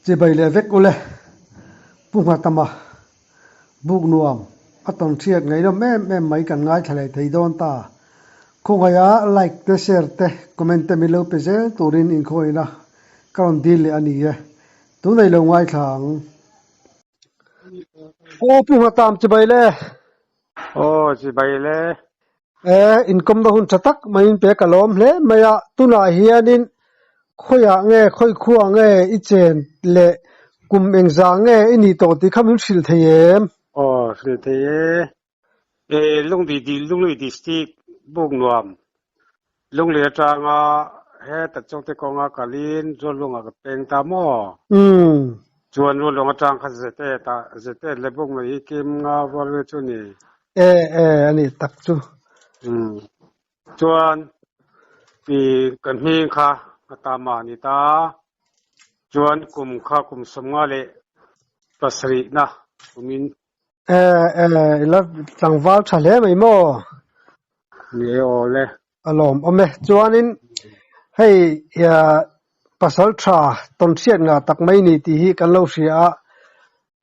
Chibai leh vek ule, Pu Nghatama buk nuam a tawn hriat ngaihnawm em em mai kan ngaithla leh thei dawn ta. Khawngaiha like te share te comment te min lo pe zel turin inkhawina ka rawn dil leh a ni e. Tunei lo ngaithla ang. Aw Pu Nghatam chibai le. Aw chibai le. E, inkawmna hun tha tak maiin pe ka lawm hle mai a, tunah hianin khawiah nge khawi khuah nge i chen leh kum engzah nge i nih tawh tih kha min hrilh thei em? Aw hrilh thei e. E, Lungdi di Lunglei District Buknuam Lunglei atanga heta Chawngte kawnga kalin Rualluangah ka peng ta maw? Umm. Chuan Rualluang atang kha Zetet ah Zetet leh Buknuam hi kim nga rual vel chu a ni. E e a nih tak chu. Umm. Chuan i kan hming kha a ta mah a ni ta. Chuan kum kha kum 27 na kumin. E e i la tlangval tha hle mai maw? Ni e aw le. A lawm awm e. Chuanin hei pasal tha tawn hriat ngah tak mai ni tih hi kan lo hria a.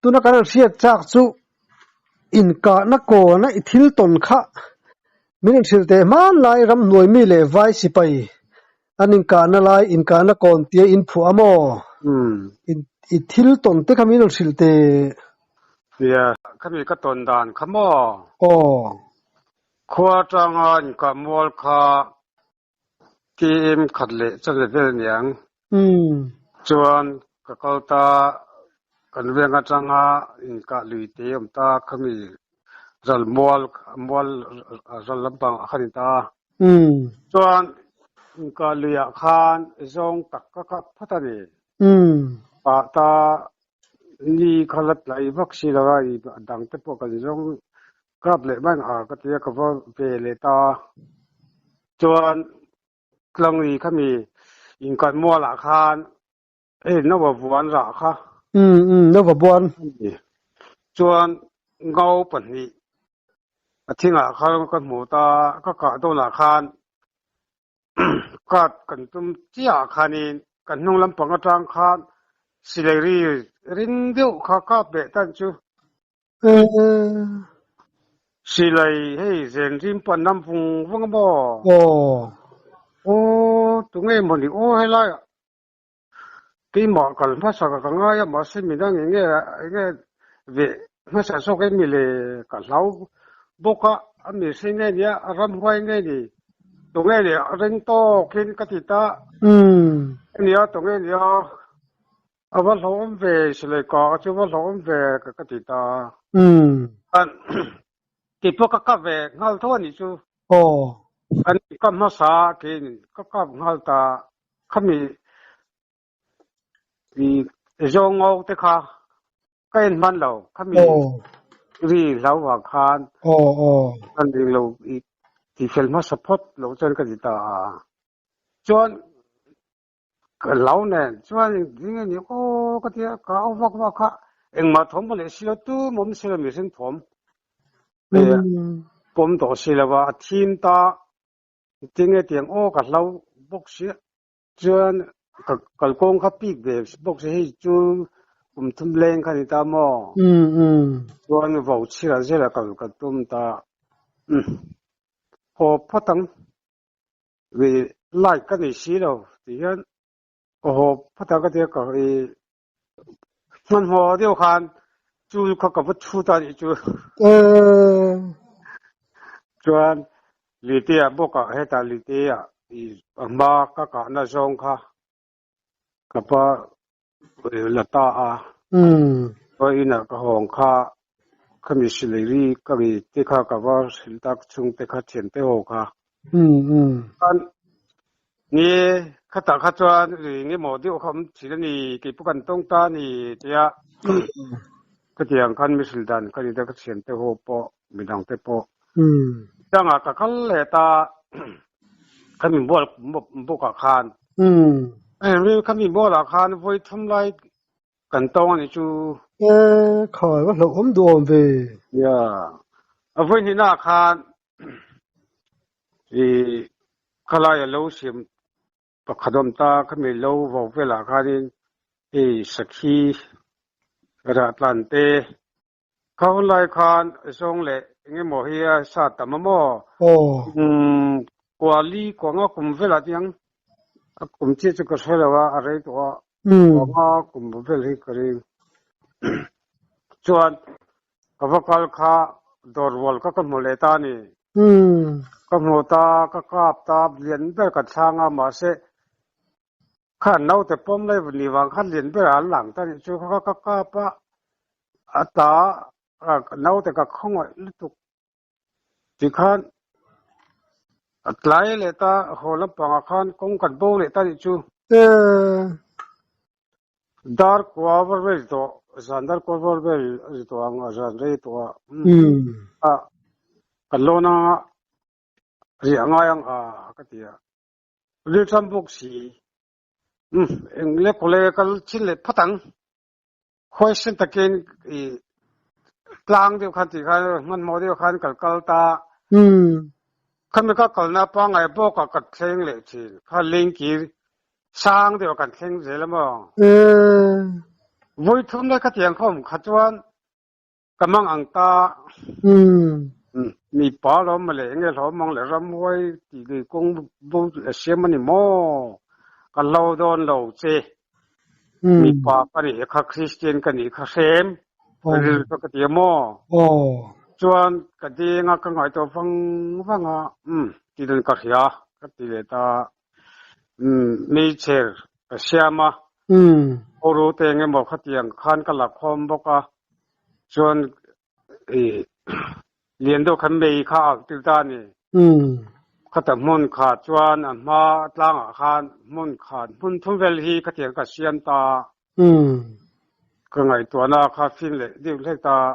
Tuna kan han hriat chak chu inkahna kawna i thil tawn kha min han hrilh teh hmanlai ramhnuai mi leh vai sipai an inkahna lai inkahna kawn tia in phuah a maw? I thil tawn te kha min han hrilh teh. Nia, khami ka tawn dan kha maw? Aw. Khua atanga inkah mual kha KM khat leh chanve vel aniang. Chuan ka kal ta kan veng atanga inkah lui te awm ta khami ral mual mual ral lampang ah khan in ta a. Chuan inkah luiah khan zawng tak ka kap phat a ni. Pah ta ni kha la tlai vak si lo a, a dang te pawh kan zawng Kap leh mai ang a ka ti a, ka va ve leh ta a. Chuan Tlangri khami inkalh mualah khan hei Nova buan rah kha. Umm umm Nova buan. Chuan ngau pahnih a thingah khan ka hmu ta a, ka kah dawnah khan kap kan tum chiahah khanin kan hnung lampang atang khan silai ri ring deuh kha kap leh tan chu. Silai hei zen rim pan nam vung vung a maw? Aw. Aw tunge maw ni aw helai ah keimah kal hmasa ka ka ngai a mahse midang eng nge eng nge veh hmasa zawk em mi le ka hlau bawk a a mihring nge nia a ramhuai nge ni tunge ni a ring tawk in ka ti ta ania tunge nia. A va hlauhawm ve, silai ka chu va hlauhawm ve ka ka ti ta. Umm. An kei pawh ka kap ve nghal tho a nih chu. Aw. An kap hmasa a keiin ka kap nghal ta khami i zawng ngawk te kha ka en hman lo khami ri hlau vang khan. Aw aw. An ring lo i ti fel hmasa phawt lo chuan ka ti ta a. Chuan Ka lo nen chuan engtin nge ni aw ka ti a, ka au vak vak a, engmah thawm ka neih si lo, tum awm si lo mihring thawm pawm tawh si lo a, a thim ta engtin nge tiang aw ka hlau bawk si a, chuan ka kalkawng kha pik ve bawk si hei chu kum thum leng kha ni ta maw? Chuan vo chhirah zela kal ka tum ta, haw phawt ang. Ri light ka nei si lo tih hian ka haw phawt a ka tia ka i hmanhmawh deuh khan chu kha ka va chhut a nih chu. Chuan Lite-ah bawkah hetah Lite-ah i a hma ka kahna zawng kha ka pa la ta a. Chuan inah ka hawng kha khami silai ri ka ri te kha ka va hrilh tak chhungte kha thiante ho kha. Chuan ni khatah kha chuan ri engemaw deuh kha awm thin a ni keipawh kan tawng ta a ni tia khatiang khan mi hrilh dan ka ni ta ka thiante ho pawh midangte pawh. Changah ka kal leh ta khami mual bawkah khan. Khami mualah khan vawi thum lai kan tawng a nih chu. E khai va hlauhawm duh awm ve. Ya a vawi hnihnaah khan i khalai a lo siam pakhat awm ta khami lo vo velah khanin. Hei sakhi rah tlan te kha hun lai khan zawng leh eng emaw hi a sa tam a maw? Umm kuali kuanga kum velah tiang a kum chiah chu ka hre lo a, a rei tawh a, kuanga kum vel hi ka ring. Chuan ka va kal kha dawr rual kha ka hmu leh ta a ni. Ka hmu ta, ka kap ta, lian ber ka thlang a mahse Kha naute pawm lai ni vang khan lian ber ah an lang ta nih chu kha ka kap a, a ta naute ka khawngaih lutuk tikhan a tlai leh ta haw lampang ah khan kawng kan bo leh ta nih chu. Dar kua var vel tawh zan dar kua var vel a ri tawh ang a zan rei tawh a kan lawn anga riah ngai ang a ka ti a. Rilṭam bawk si. Umm, eng le kawle kal chin leh phawt ang. Huaisen takin i tlang deuh khan tih khan hmanhmawh deuh khan kal kal ta. Khami ka kalna pangngai bawk ah ka thleng leh thin. Kha lengkir sang deuh ah kan thleng zel a maw? Vawi thum lai khatiang kha awm kha chuan Ka mang ang ta. Mi pa lawm mawle enge hlawm ang le ramhuai tih lui kawng bo a siam a ni maw? Ka hlo dawn lo che. Mi pa ka nih kha Kristian ka nih kha hrem rilru chu ka ti a maw? Chuan ka deng a ka ngaihtuah vang vang a umm ti dawn ka hria ka ti leh ta. Meichher ka siam a, Uru te eng emaw khatiang khan ka la khawm bawk a, chuan lian deuh khan mei kha a alh tir ta a ni. Khata hmun kha chuan a hma tlangah khan hmun khat hmun thum vel hi khatiang ka siam ta a, ka ngaihtuahna kha fim leh deuh hlek ta a.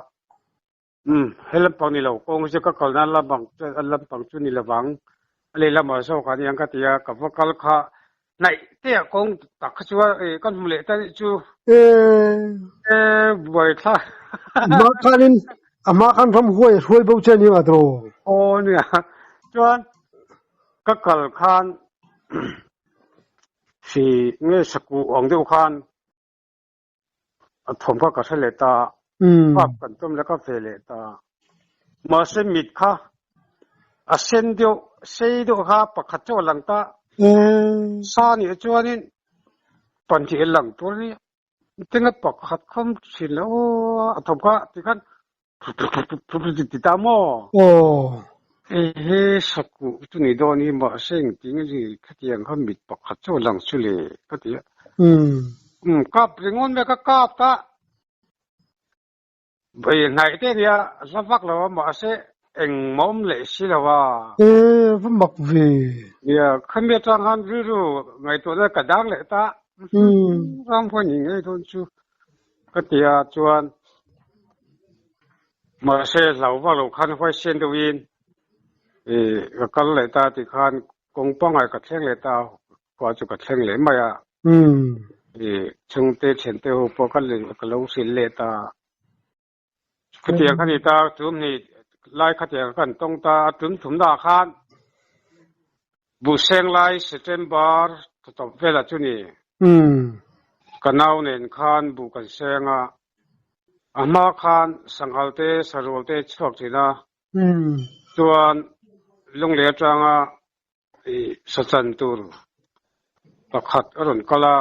Umm, he lampang ni lo, kawng hi chu ka kalna lampang lampang chu ni lovang, a lehlamah zawk ah aniang ka ti a, ka va kal kha hnaih te ah kawng tak kha chu a ka hmu leh ta nih chu. E buai thla. A hma khanin a hma khan ram huai hruai bo che aniang a tawh. Aw nia, chuan ka kal khan hri nge sakuh ang deuh khan A thawm kha ka hre leh ta a, kap kan tum leh ka ve leh ta a. Mahse mit kha a sen deuh, sei deuh kha pakhat chauh a lang ta. Sa nih chuanin pahnih a lang tur a ni. Tinge pakhat kha awm thin lo aw, a thawm kha tikhan Ti ta maw? Ehe sakuh chu ni dawn hi mahse engtin nge ni khatiang kha mit pakhat chu a lang chu le ka ti a. Umm kap ringawn mai ka kap ta. Ei hnaih te ania hla vak lo a mahse engmah awm leh si lo a. E va mak ve. Nia khami atang khan rilru ngaihtuahna ka dang leh ta. Ram pawh ni ngei dawn chu. Ka ti a chuan mahse hlau vak lo khan huaisen deuhin ih ka kal leh ta tih khan kawng pangngai ka thleng leh ta a, khua chu ka thleng leh mai a. Ih chhungte thiante ho pawh ka ka lo hrilh leh ta a. Khatiang kha ni ta, tum ni lai khatiang kan tawng ta a, tum thumna ah khan Buhseng lai September tawp velah chu ni. Ka nau nen khan buh kan seng a, a hma khan sanghal te sarual te chhuak thin a, chuan lunglei atanga sachan tur pakhat a rawn kal a,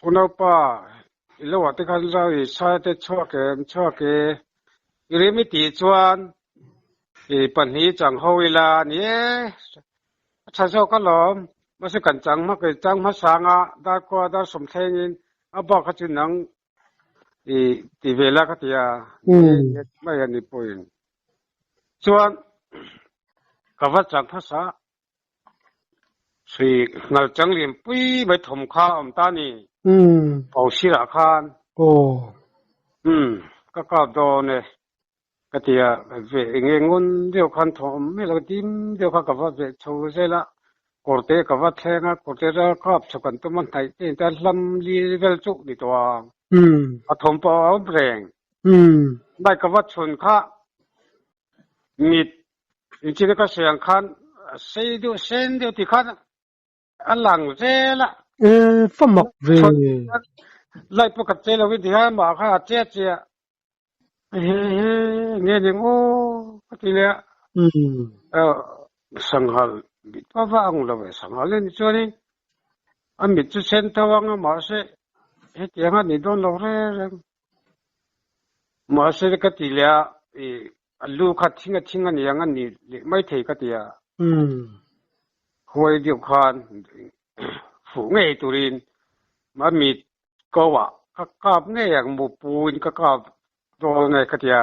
unaupa i lo ah te khan zau i sai te chhuak em chhuak e i rim i tih chuan i pahnih chang ho ila a ni e a tha zawk alawm mahse kan chang hma chang hmasang a darkua dar sawmthleng in a bak kha chu nang i ti ve la ka ti a mai a ni pawhin chuan ka va chang hmasa sui ngal chang lian pui mai thawm kha a awm ta ni pau sirah khan umm ka kap dawn e ka ti a ve eng eng ngun deuh khan thawm awm mai lo dim deuh kha ka va ve chho zel a kawrte ka va thleng a kawrte ral kap chho kan tum a hnaih te in tan hlam li vel chu ni tawh ang a thawm pawh a awm reng mai ka va chhun kha mit inchina ka sawi ang khan sei deuh sen deuh tih khan a lang zel a. E, fa mak ve. Light pawh ka che lo in ti hian amah kha a che a che a, he he nge ning aw ka ti leh a. Sanghal mit va va ang lo e, sanghal en chuanin a mit chu sen tho ang a mahse hetiang a ni dawn lo reng reng. Mahse ka ti leh a, ih a lu kha thing a thing a ni ang a ni leh maithei ka ti a. Huai deuh khan fuh ngei turin a mit ko ah ka kap ngei ang mu puin ka kap dawn e ka ti a.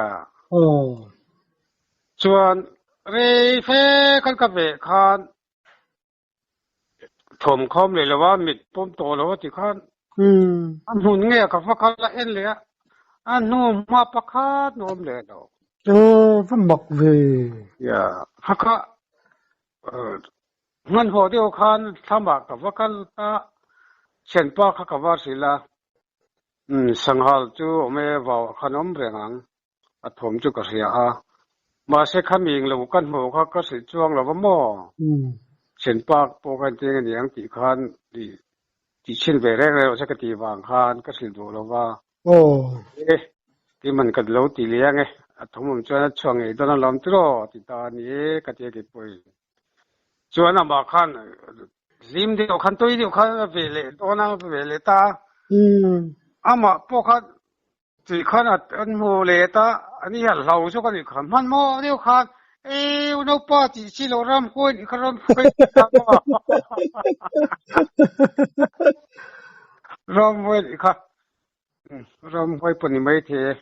Chuan rei fe khan ka veh khan thawm khawm leh lo a, mit pawm tawh lo a ti khan a hmun ngei ah ka va kal a en leh a, a hnu hma pakhat na awm leh lo. Aw va mak ve. Ya, kha kha Hmanhmawh deuh khan thlamah ka va kal ta, thianpa kha ka va hrilh a, umm Sanghal chu awm e, vauah khan awm reng ang, a thawm chu ka hria a, mahse kha ming lo ka hmuh kha ka hrilh chuang lo va maw? Thianpa pawh khan engtin a ni ang tih khan tih chhin ve reng reng lo se ka tih vang khan ka hrilh duh lo va. Aw. E, timan ka lo ti leh ang e, a thawm awm chuan a chhuak ngei dawn alawm tiraw ti ta a ni e ka ti a keipawhin. Chuan amah khan hlim deuh khan tui deuh khan a ve leh dawn a, a ve leh ta a. Amah pawh khan tui khan an hmu leh ta, ani hian hlau zawk a nih kha. Hmanhmawh deuh khan e unaupa tih chi loh ram huai nih kha ram huai nih kha maw ram huai nih kha ram huai pawh ni maithei e.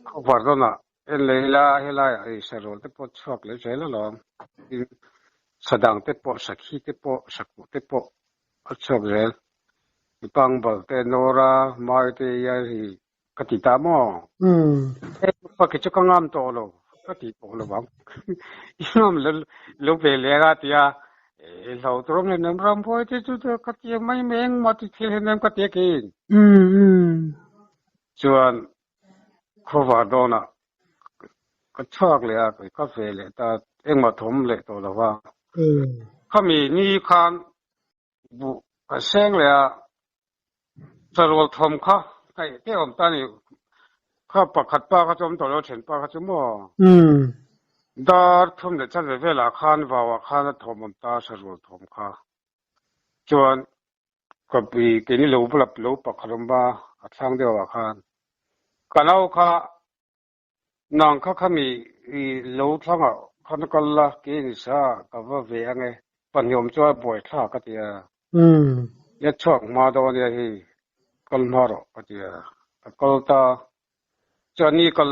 Khawvar dawnah En leh ila helaiah hei sarawl te pawh chhuak leh zel alawm. Tin, sadang te pawh, sakhi te pawh, sakuh te pawh a chhuak zel. Mipangbal te, Nora, Mai te ia hi ka ti ta maw? Hei pakhi chu ka ngam tawh lo, ka ti tawh lo ang. I ngam lo lo ve leng a tia, e hlo tur awm hleinem rambuai te chu ka ti ang mai mai engmah ti thil hleinem ka ti a khin. Chuan Khawvar dawnah ka chhuak leh a, ka ve leh ta, engmah thawm leh tawh lo va. Khami ni khan buh ka seng leh a, sarual thawm kha kaih teh awm ta ni. Kha pakhat pa kha chu awm tawh lo, then pa kha chu maw? Dar thum leh chanve velah khan vauah khan a thawm awm ta sarual thawm kha. Chuan Ka pi keini lo bula lo pakhat awm va, a thlang deuh ah khan ka nau kha nang kha khami i lo thlang ah khan kal la ke ni sa ka va ve ang e, pahnih awm chuan buai thlak ka ti a, i a chhuak hma dawn ania hei kal hma rawh ka ti a, a kal ta chuan ni kal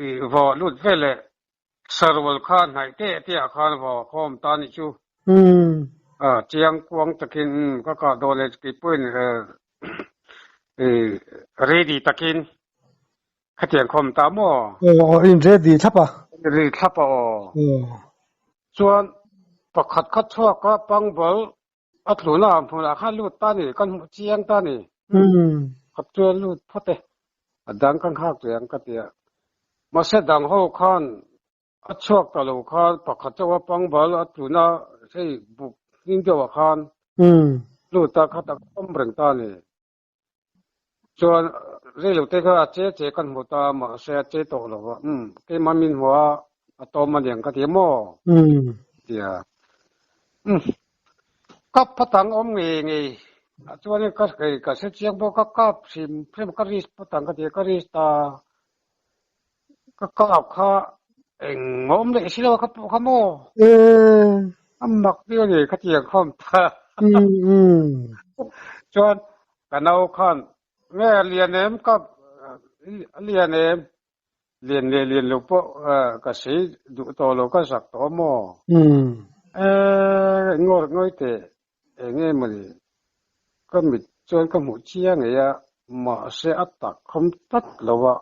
i va lut veleh Sarual kha hnaih teh teh ah khan va khawm ta nih chu. A chiang kuang takin ka kah dawn e kei pawhin ready takin khatiang khawm ta maw? Aw in ready thlap a. Ready thlap a aw. Chuan pakhat kha chhuak a pangbal a tluna hmunah khan lut ta ni kan hmuh chiang ta ni. Khat chuan lut phawt e. A dang ka nghak ve ang ka ti a. Mahse dang ho khan a chhuak ta lo khan pakhat chauh a pangbal a tluna hei buk hning deuh ah khan lut a khat a awm reng ta ni. Chuan rei lo te kha a che che kan hmu ta mahse a che tawh lo a umm keimah min hmu a a tawm a niang ka ti a maw ti a umm kap phat ang awm ngei ngei a chuan ka hei ka hre chiang bawk a kap hrim hrim ka risk phat ang ka ti a ka risk ta ka kap kha eng awm leh si lo a ka pawh kha maw a mak viau a ni ka ti ang khawm ta chuan ka nau khan nge a lian em ka a lian em lian leh lian lo pawh ka sei duh tawh lo ka zak tawh a maw eh ngawr ngawi teh eng nge mawni ka mit chuan ka hmuh chiang ngei a mahse a tak khawm tlat lo a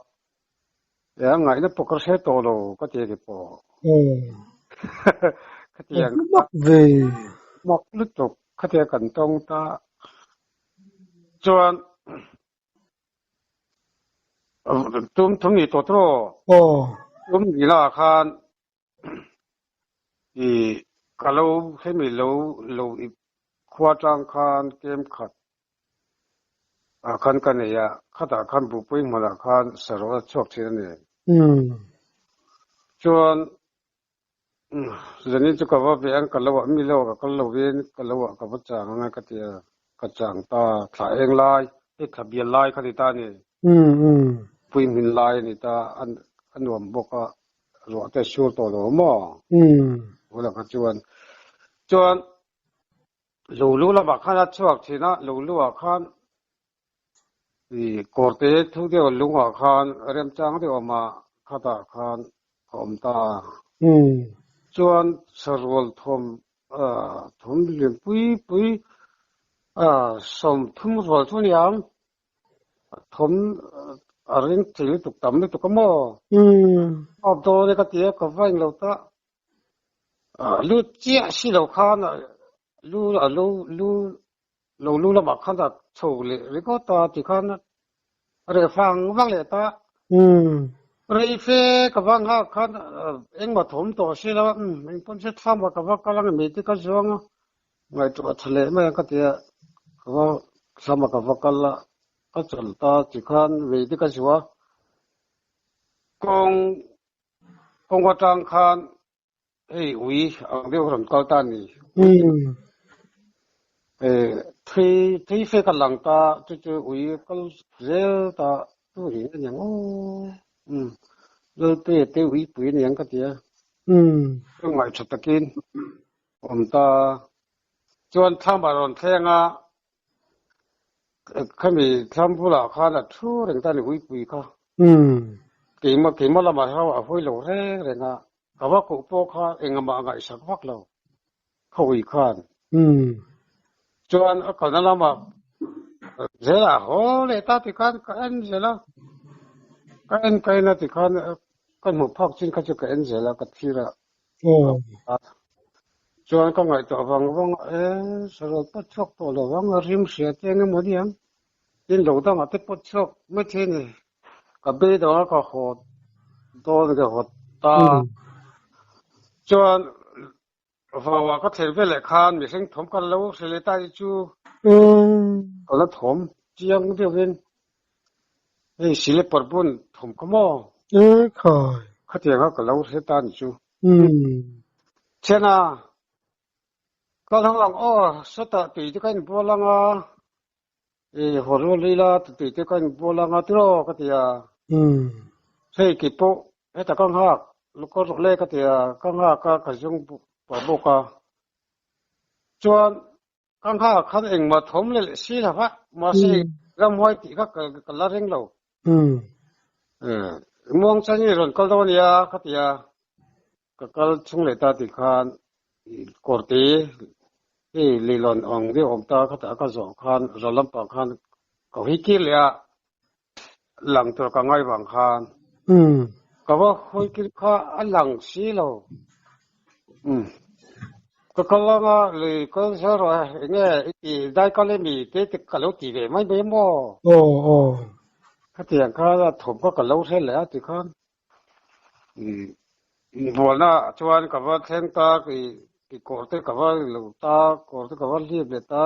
e a ngaihna pawh ka hre tawh lo ka ti a ni pawh khatiang mak ve mak lutuk khatiang kan tawng ta chuan tum thum ni tawh tawh tum ni lah khan i ka lo hemi lo lo i khua tang khan kem khat. Ah khan ka nei a, khatah khan buhpui hmunah khan sarual a chhuak thin a ni. Chuan zanin chu ka va ve ang, ka lo ah mi lo ah ka kal lo in ka lo ah ka va chang ang a ka ti a, ka chang ta, thla eng lai, hei thla bial lai kha ni ta a ni. Pui hmin lai a ni ta, a nuam bawk a, ruah te a sur tawh lo maw? Bulah kha chuan, chuan Lulu lamah khan a chhuak thin a, Lulu ah khan ih kawrte thu deuh lungah khan remchang deuh awm a, khatah khan a awm ta a. Chuan sarual thawm thawm lian pui pui 30 rual chu a ni ang, thawm a ring thei lutuk tam lutuk a maw? Awp dawn e ka ti a, ka va englo ta. Lu chiah si lo khan lu a lu lu lo lu lamah khan a chho leh ringawt a tikhan a reh vang vang leh ta. Rei fe ka va nghak khan engmah thawm tawh si lo a, engpawn se thlamah ka va kal ang emi te ka zuang a, ngaihtuah tha leh mai ang ka ti a, ka va thlamah ka va kal a, ka chawl ta tikhan vei te ka zuah a, kawng Kawng atang khan hei ui ang deuh rawn kal ta a ni. Thui thui fe ka lang ta chu chu ui kal zel ta tu hi a ni ang aw. Umm Lalpe te ui pui a ni ang ka ti a. Ka ngaih tha takin awm ta. Chuan thlam a rawn thleng a, Khami thlam bulah khan a thu reng ta a ni uipui kha. Keimah keimah lamah hian a hawi lo reng reng a, ka va koh pawh kha engmah a ngaihsak vak lo kha ui khan. Chuan a kalna lamah zelah a haw leh ta tikhan ka en zel a, ka en ka en a tikhan ka hmuh phak chin kha chu ka en zel a ka thlir a. Chuan ka ngaihtuah vang vang a, e sarual pawt chhuak tawh lo vang a rim hria te eng emaw ni ang, tin lo dangah te pawt chhuak mai thei a ni. Ka beidawng a ka haw dawn ka haw ta. Chuan vauah ka thlen veleh khan mihring thawm ka lo hre leh ta hi chu ka la thawm chiang deuhin Hei silipar bun thawm kha maw? E khai. Khatiang kha ka lo hre ta ni chu. Thiana, kal ho ang aw, sawtah tui te ka inbual ang a, i haw rual ila tui te ka inbual ang a tiraw ka ti a. Hei kei pawh heta ka nghak, lukawr rawh le ka ti a, ka nghak a, ka zung pah bawk a. Chuan Ka nghak khan engmah thawm leh leh si lo va, mahse ramhuai tih kha ka la ring lo. Muang chuan i rawn kal dawn ania ka ti a, ka kal chhung leh ta tih khan kawrte hei leilawn ang deuh awm ta khatah ka zawh khan ral lampang khan ka hawi kir leh a, lang tur ka ngai vang khan ka va hawi kir kha a lang si lo. Ka kal anga lui kal zel rawh e, enge i ti dai kal emi te te ka lo ti ve mai mai maw? Aw aw. Khatiang khan a thawm kha ka lo hre leh a ti khan inbualna ah chuan ka va thleng ta i kawr te ka va lo ta kawr te ka va hlip leh ta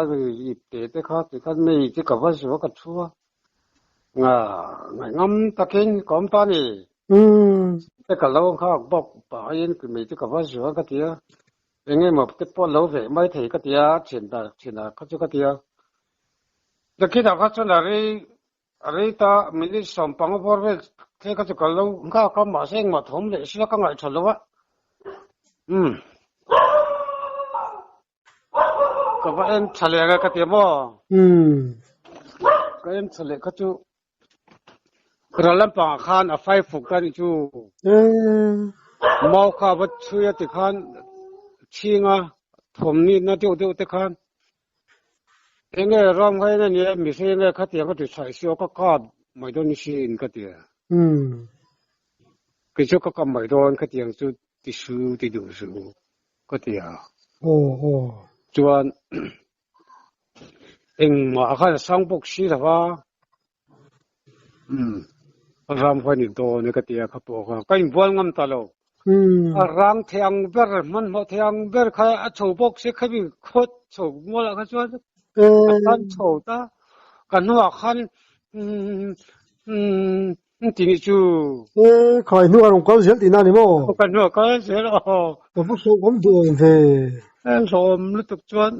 ip te te kha ti khan mei te ka va zuah ka thu a nga ngaihngam takin ka awm ta a ni. Te ka lo nghak bawk pahin mei te ka va zuah ka ti a eng emaw te pawh lo veh mai thei ka ti a thian thianah kha chu ka ti a nakinah kha chuan a rei A rei ta minute 15 bawr vel thleng kha chu ka lo nghak a, mahse engmah thawm leh sila ka ngaihṭha lo a. Umm. Ka va en ṭha leh ang e ka ti a maw? Umm. Ka en ṭha leh kha chu ral lampangah khan a fai fuk ta nih chu. Umm. Mau kha a va chhui a tikhan chhing a thawm ni na deuh deuh te khan Enge ram ngai na nia mihring nge khatiang ka ti thaih si aw ka kap mai dawn ni sin ka ti a. Kei chu ka kap mai dawn khatiang chu ti su ti duh su ka ti a. Chuan engmah khan a sang bawk si lo va. Ram huai ni dawn e ka ti a kha pawh kha ka inbual ngam ta lo. A rang thei ang ber hmanhmawh thei ang ber kha a chho bawk si khami khawt chho mual ah kha chuan a tan chho ta. Ka hnuah khan umm umm ti nih chu. E khai hnuah a rawn kal zel tihna a ni maw? Ka hnuah kal zel aw. Ka va hlauhawm duh awm ve. E hlauhawm lutuk chuan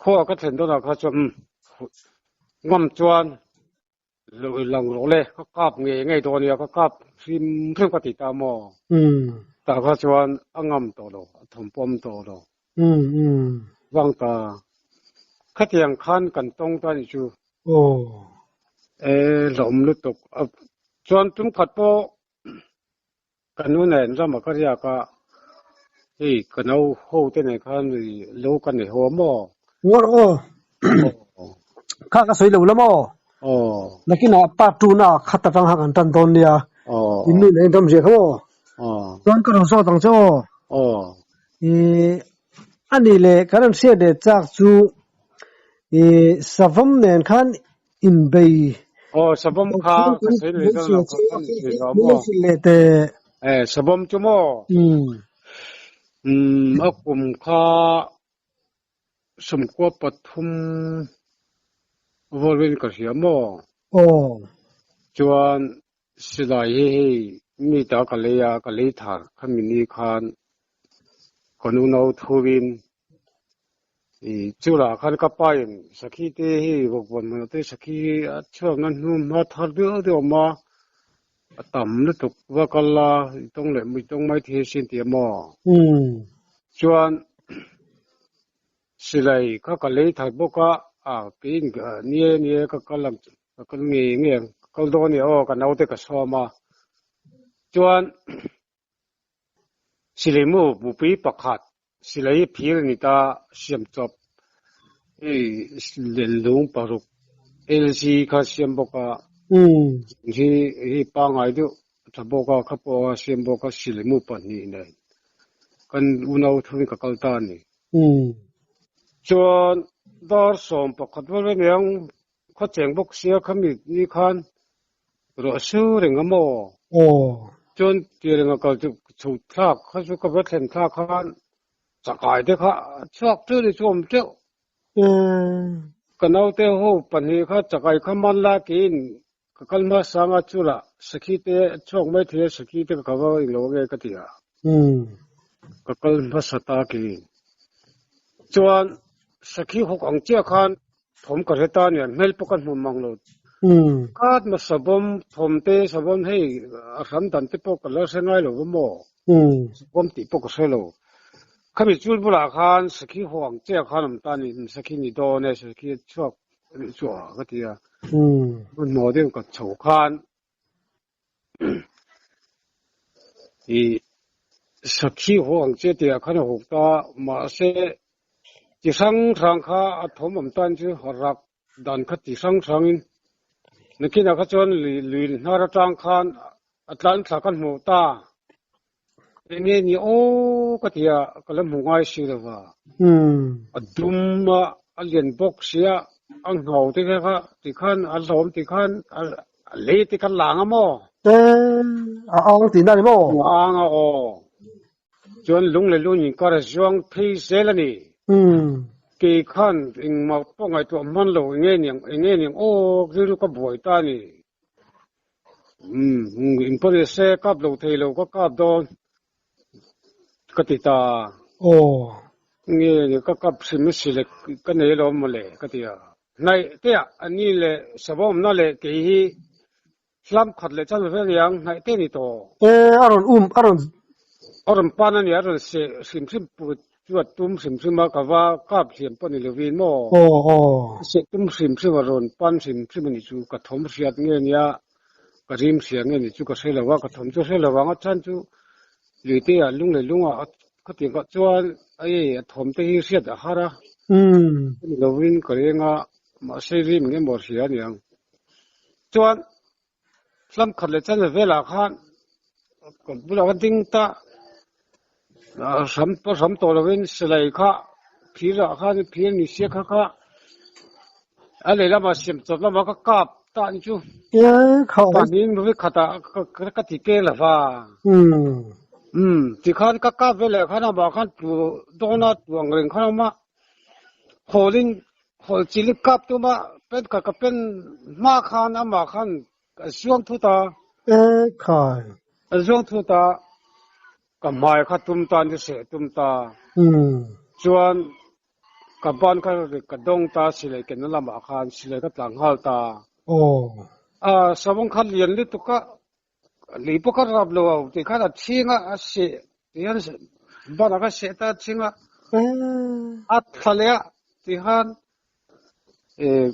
khuaah ka thlen dawnah kha chuan umm ngam chuan Lang rawh le, ka kap ngei ngei dawn nia, ka kap hrim hrim ka ti ta maw? Tah kha chuan a ngam tawh lo, a thawmpawm tawh lo. Vang ta, khatiang khan kan tawng ta nih chu. E hlauhawm lutuk. Chuan tum khat pawh ka nu nen ramah ka riak a, hei ka no ho te nen khan lo ka nei ho a maw? Ngawr aw. Kha ka sawi lo la maw? Aw. Nakinah part two na khat atang kha kan tan dawn nia. Aw. In nu nen dam ziah kha maw? Aw. Chuan ka rawn zawt ang che aw. Aw. I ani leh kan rawn hriat leh chak chu i savawm nen khan Inbei. Aw savawm kha ka sawi leh dawn lo kha kan sawi lo maw? Leh teh. Eh savawm chu maw? Umm a kum kha 13 vawlin ka hria maw? Aw. Chuan silai hi hei mi ta ka lei a, ka lei thar khami ni khan ka nu thuin I churah khan ka pa in sakhi te hi vawkvawn hmun te sakhi hi a chhuak na hnu hma thar deuh deuh awm a, a tam lutuk va kal la i tawng leh i tawng mai thei asin tih a maw? Chuan silai kha ka lei that bawk a, a keiin nie nie ka kal ang ka kal ngei ngei ang ka kal dawn a ni aw ka naute ka sawm a, chuan Silai mu mupui pakhat silai phir a ni ta, siam chawp hei lenlung paruk LG kha siam bawk a, hi hi pangngai deuh a tha bawk a, kha pawh a siam bawk a silai mu pahnih nen kan unau thungin ka kal ta a ni. Chuan dar 11 vel aniang khaw cheng bawk sia khami ni khan Ruah su reng a maw? Aw. Chuan tir renga kal chu chho thlak kha chu ka va thlen thlak khan chakai te kha a chhuak teuh ni chu awm teuh. Ka naute ho pahnih kha chakai kha man la keiin ka kal hmasa anga chulah sakhi te a chhuak mai thei a sakhi te ka va englo ange ka ti a. Ka kal hmasa ta keiin. Chuan sakhi hawk ang chiah khan Thawm ka hre ta nia, hmel pawh ka hmu mang lo. Khat ma savawm thawm te, savawm hei a hram dan te pawh ka la hre ngai lo va maw? Savawm tih pawh ka hre lo. Khami chul bulah khan sakhi haw ang che ah khan awm ta ni, sakhi ni dawn e, sakhi a chhuak a nih chu a ka ti a. Hmanhmawh deuh ka chho khan I sakhi haw ang che tih ah khan a huk ta, mahse chi hrang hrang kha a thawm awm tan chu rak dan kha chi hrang hrangin nakinah kha chuan lui lui hnar atang khan a tlan thla ka hmuh ta. Enge ni aw ka ti a, ka la hmu ngai si lo va. A dum a, a lian bawk si a, a nghau te kha ti khan a hlawm ti khan a lei te kha lang a maw? E, a ang tihna a ni maw? A ang a aw. Chuan lung leh lung inkar a zuang phei zel a ni. Kei khan engmah pawh ngaihtuah hman lo, enge niang, enge niang aw rilru ka buai ta a ni. Umm in pawh ni se kap lo thei lo ka kap dawn ka ti ta. Aw. Nge ni ka kap hrim a si le ka nei alawm mawle ka ti a. Hnaih te ah a ni leh savawmna leh kei hi hlam khat leh chan vel aniang hnaih te a ni tawh. E a rawn um a rawn. A rawn pan a ni a rawn seh hrim hrim put Chu a tum hrim hrim a, ka va kap hliam pawh ni lovin maw? Aw aw. Ka seh tum hrim hrim a, rawn pan hrim hrim a nih chu, ka thawm hriat nge nia, ka rim hria nge nih chu ka hre lo a, ka thawm chu hre lo ang a chhan chu luite ah lung leh lung ah khatiang kah chuan ei a thawm te hi hriat a har a, ni lovin ka reng a, mahse rim nge maw hria a niang. Chuan Hlam khat leh channel velah khan ka bulah ka ding ta hram pawh hram tawh lovin silai kha phir ah khan phir ni sia kha kha a lehlamah siam chawp lamah ka kap ta ni chu pahnih ri khatah ka ti ke lova umm tikhan ka kap veleh khan amah khan tu dawna tu ang reng khan a awm a hawlin hawl chili kap tuma. Pen ka ka pen hma khan amah khan a zuang thut a. E khai. A zuang thut a, ka hmai kha tum ta ni seh tum ta. Chuan ka ban kha ka dawng ta silai kenna lamah khan silai ka tla nghal ta. Aw. A savawng kha lian lutuk a, lei pawh ka rap lo tih khan a chhing a, a seh tih hian banah khan seh ta a chhing a, a thla leh a tih khan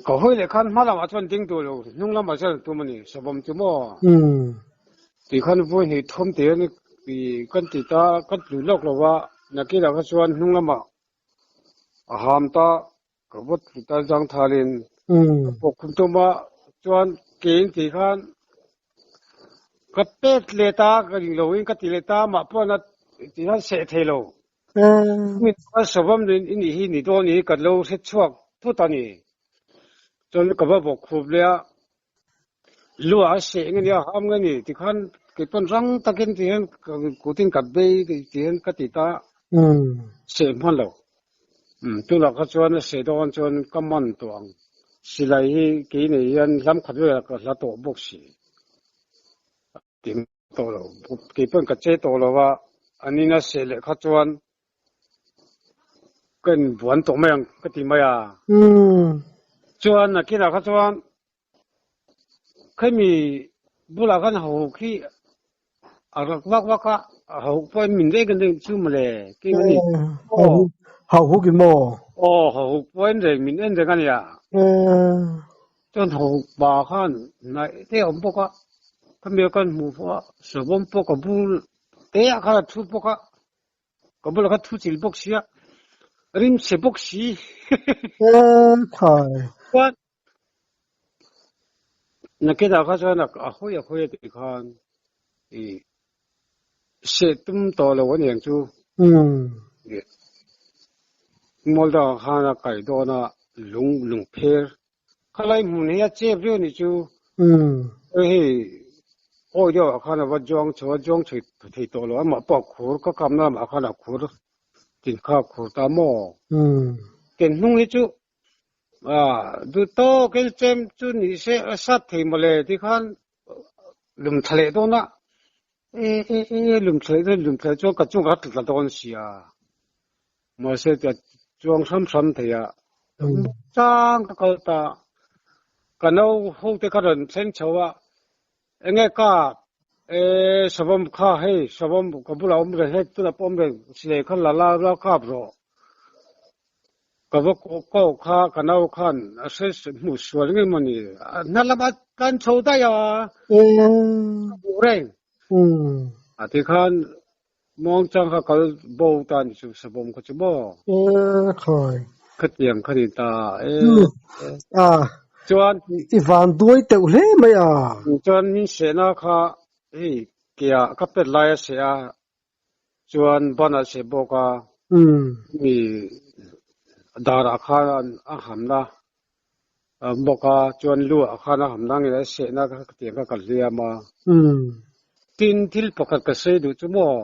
ka hawi leh khan hma lamah chuan ding duh lo, hnung lamah chuan an tum a ni, savawm chu maw tih khan vawi hnih thum tih hian kan ti ta, kan tlu lawk lo va, nakinah kha chuan hnung lamah a ham ta. Ka vawt ta zang thalin ka pawk khum tum a, chuan kein ti khan ka pet let a, ka ring loin ka ti let a, mah pawh na ti khan seh thei lo. Mi khan sawm in i nih hi ni dawn i ka lo hre chhuak thut a ni. Chuan ka va bawk khup leh a, lu ah a seh nge ni a, ham nge ni ti khan kei pawn rang takin ti hian kutin ka bei ti hian ka ti ta, seh hman lo. Tunah kha chuan a seh dawn chuan ka man tawh ang. Silai hi kei nei hian hlam khat velah ka hla tawh bawk si. Ti tawh lo. Kei pawn ka che tawh lo a, an ina seh leh kha chuan ka inbuan tawh mai ang ka ti mai a. Chuan nakinah kha chuan Khemi bulah khan hauhuk hi a rak vak vak a, hauhuk pawhin min reng kan reng chu mawle kei mani. Aw. Hauhuk in maw? Aw, hauhuk pawhin reng min en reng a nia. Chuan hauhuk pa khan hnaih te a awm bawk a, khami a kan hmuh pawh a savawm pawh ka bul te ah khan a thu bawk a, ka bulah khan thu chilh bawk sia, rimchhe bawk si. Khai. Chuan Nakinah kha chuan a hawi a hawi a tih khan i seh tum tawh lo a niang chu. Mual dangah khan a kai dawn a, lung lung pher khalai hmun hi a chep riau a nih chu. Hei awi deuhah khan a va zuang chho a, zuang chho thei tawh lo a, amah pawh a khur ka kamna lamah khan a khur tin kha a khur ta maw. Ken hnung hi chu Duh tawk in chem chu ni se a sat thei mawle ti khan lum tha leh dawn a, e e e lum tha leh dawn lum tha leh chuan ka chung a tla tla dawn sia, mahse tia chuang hram hram thei a, chang ka kal ta, ka no ho te ka rawn thleng chho a, enge ka e savawm kha hei savawm ka bulah awm reng hei tunah pawh awm reng silai kha la la la kap rawh. Ka va ko kha ka nau khan a hre hmuh sual nge maw ni? Hna lamah kan chho daih a, ka hmuh reng. A ti khan muangchang kha kal bo ta ni chu sabawm kha chu maw? Khatiang kha ni ta e. Chuan i van duai teuh hle mai a. Chuan min sehna kha hei keah ka pet lai a seh a, Chuan ban a seh bawk a, mi darah khan a hamna a awm bawk a, chuan lu ah khan a hamna ngei a sehna kha ka tiang kha ka hliam a. Tin, thil pakhat ka sawi duh chu maw?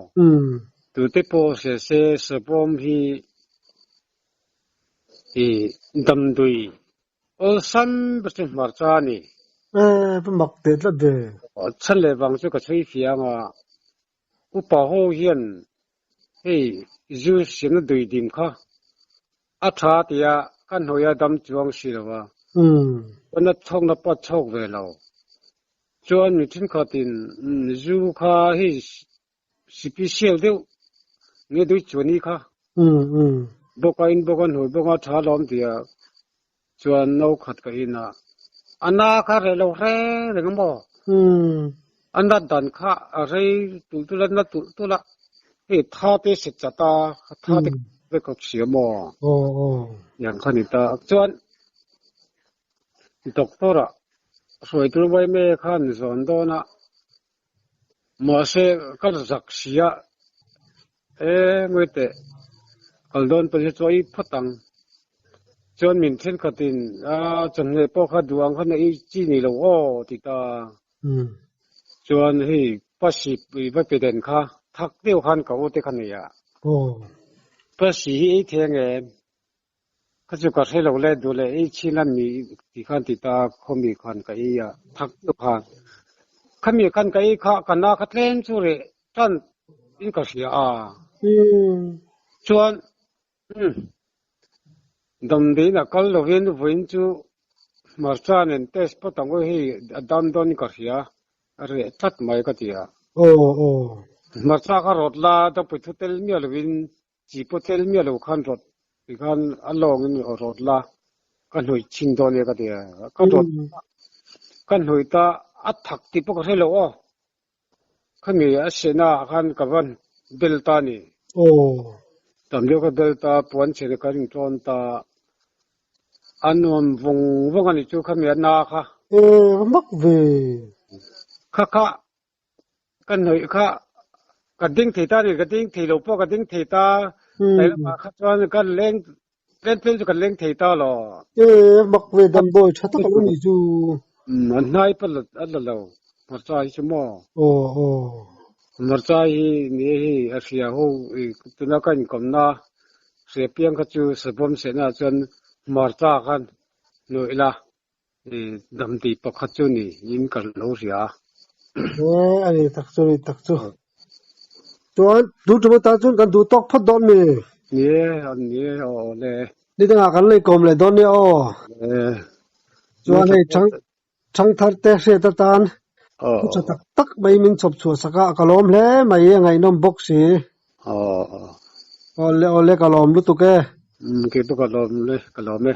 Tute pawh hria se Savawm hi i damdawi awlsam ber chu hmarcha a ni. E, va mak teh tlat ve. Chhan leh vang chu ka chhui fiang a. Upa ho hian hei zu siamna dui dim kha a tha tia ka hnuaia dam chuang si lo va, chuan a chhawkna pawh a chhawk ve lo. Chuan mi thenkhatin zu kha hei sipisial deuh nge dui chuani kha bawk a in bawk a hnuai bawk a tha lawm tia Chuan no khat ka in a, a na kha reh lo reng reng a maw? A nat dan kha a rei tulh tulh a, na tulh tulh a, hei tha te set chat a, tha te vek ka hria maw? Tiang kha ni ta. Chuan doctor ah hruai tur mai mai khan zawn dawn a, mahse ka zak si a, e ngawi teh kal dawn pawn hi chu a ip phawt ang. Chuan min thenkhatin a chawhmeh pawh kha duh ang khan a ei chi ni lo aw ti ta. Chuan hei pasi va pe den kha thak deuh khan ka u te kha nei a. Pasi hi ei thei ang em? Kha chu ka hre lo le duh leh ei chhin a mi ti khan ti ta khaw mi khan ka ei a thak deuh khan. Khami khan ka ei kha ka na kha tlem chu reh tan in ka hria a. Chuan damdawiin a kal lovin vawiin chu hmarcha nen test phawt ang aw hei a dam dawn in ka hria a reh tlat mai ka ti a. Hmarcha kha rawt la dangpui thu tel miah lovin Chi pawh tel miah lo khan rawt ti khan a lawngin rawt la ka hnawih chhin dawn e ka ti a, ka rawt ka hnawih ta a thak tih pawh ka hre lo aw, khami a sehna ah khan ka va bel ta a ni. Tam deuh ka bel ta, puan chhena ka ring tlawn ta, a nuam vawng vawng a ni chu khami a na kha. E va mak ve. Kha kha Ka hnawih kha ka ding thei ta a ni, ka ding thei lo pawh ka ding thei ta, tlai lamah kha chuan ka leng tlem tlem chu ka leng thei ta lo. E mak ve damdawi tha tak a lo ni chu. Umm a hnai pawh a la lo hmarcha hi chu maw. Aw aw. Hmarcha hi ni e hei a hria ho i tuna ka inkawmna hria piang kha chu savawm sehna ah chuan hmarcha khan hnawih la Damti pakhat chu ni in ka lo hria a. He a ni tak chu ni tak chu. Chuan duh ṭum atan chuan kan duh tawk phawt dawn mi? Ni e, an ni e, aw aw le. Ni dangah kan lei kawm leh dawn nia aw. Chuan hei chang changthar te hriat atan thu ṭha tak tak mai min chhawp chhuah sak a, ka lawm hle mai, a ngaihnawm bawk si. Aw le aw le ka lawm lutuk e. Keipawh ka lawm le, ka lawm e.